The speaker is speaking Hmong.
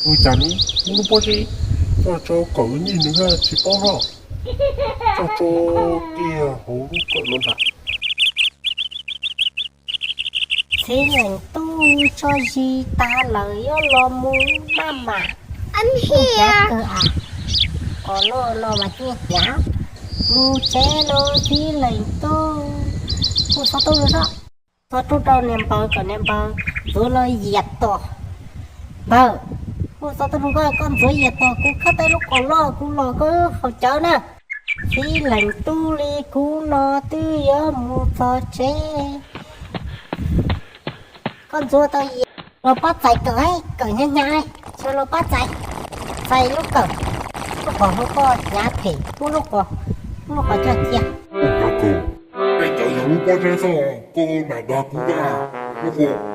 Ua cas nws muab lub pob zeb tso rau kawm nyij nws tsis paub hlo, tso rau kiag hauv lub kawm no ntag. Txhiv Leej Tub tso zis tag lawm yuav los mus maj mam hnyav kawg as. Qos loj no mas hnyav, mus tsev los Txhiv Leej Tub. Hu xov tooj rau, xov tooj rau niam npawg kom niam npawg ntxuav los yias tos. Npawg, hu xov tooj rau koj, koj ntxuav yias tos kuv khawb tau lub qos loj kuv los koj haus cawv na. Txhiv Leej Tub li kuv no twb yuav mus txog tsev. Koj ntxuav tau yias los pab txais kawm, kawm hnyav hnyav, tsuas los pab txais, txais lub kawm. Lub qos hauv koj hnyav phem, muab lub qos, muab lub qos coj cia. Ua cov kawm, tej cawv yog lub pob zeb xwb, koj mam dag kuv ntag, lub qos.